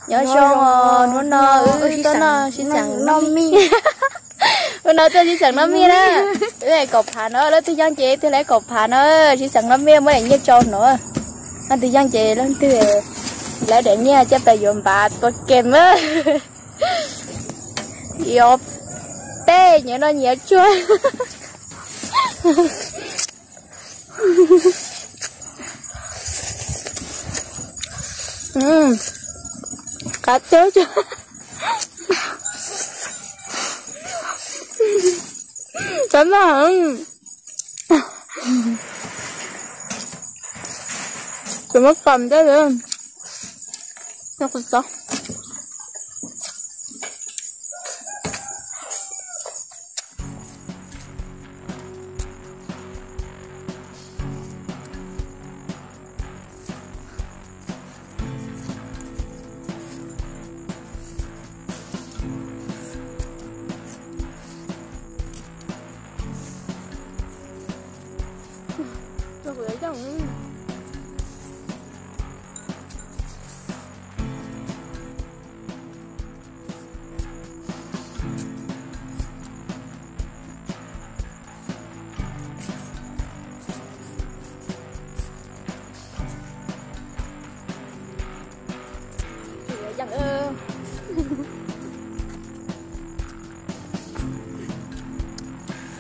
Nyob zoo, hnub no wb tuaj noj sib xeem noj mij. Hnub no tuaj sib xeem noj mij na. Wb kaum phav no, leej twg yeej ces twg lawv kaum phav no, sib xeem noj mij muab daim nyiaj tso no. Leej twg yeej ces leej twg lawv daim nyiaj coj pais yuav npav tua kem. Ib ob peb nyiam no nyiam tsuag. Qab teb, qab noj heev. Kuv muab kom dej, noj kuv txob. Yeej,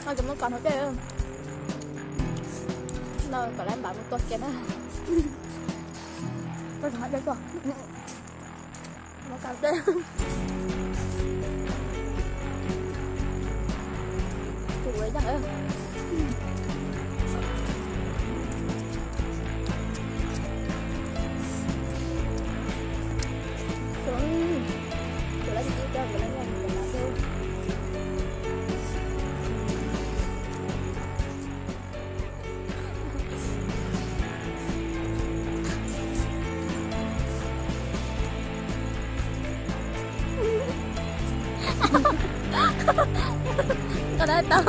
no ces muab kom hauv dej, no kom lawv npam mus tua kiag na. Muab kom dej. Tus yeej. Koj dab tau.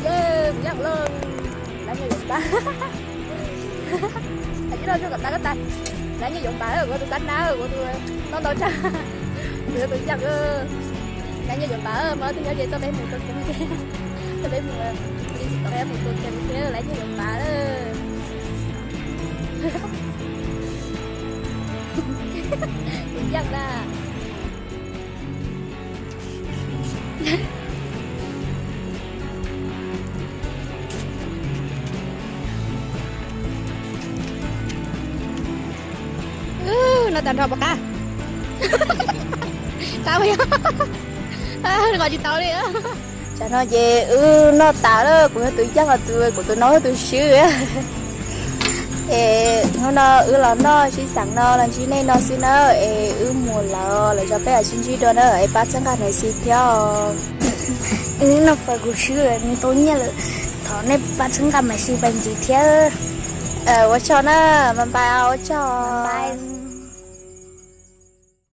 Yeej, kuv yeej lawm. Lawv nyiaj yuav npav. Ib lo zoo kom tas koj tas. Lawv nyiaj yuav npav, kuv tus xab nab, kuv tus noj ntau tshaj. Kuv yuav tus yeej. Lawv nyiaj yuav npav, mas twb nyob ces txoj peb mus tua kev, txoj peb mus, tsis tau mus tua kev thiab, lawv nyiaj yuav npav lawm. Tus yeej na. Noj tag nrho puas qab? Qab puas yog? Nqos tsis tau li. Tsam no ces wb noj tas lawm, kuv yog tus yeej, kuv tus no yog tus swb. Es hnub no wb los noj sib xeem no los ntsib nej no xwb na, es wb mus lawm, lwm zaus peb mam sib ntsib dua na, es pab txhawb nqa Maiv Xis thiab os. Wb noj fawm kuv swb nws tau nyiaj lawm, thov nej pab txhawb nqa Maiv Xis Pais ntxiv thiab. Ua tsaug na, bye bye, ua tsaug.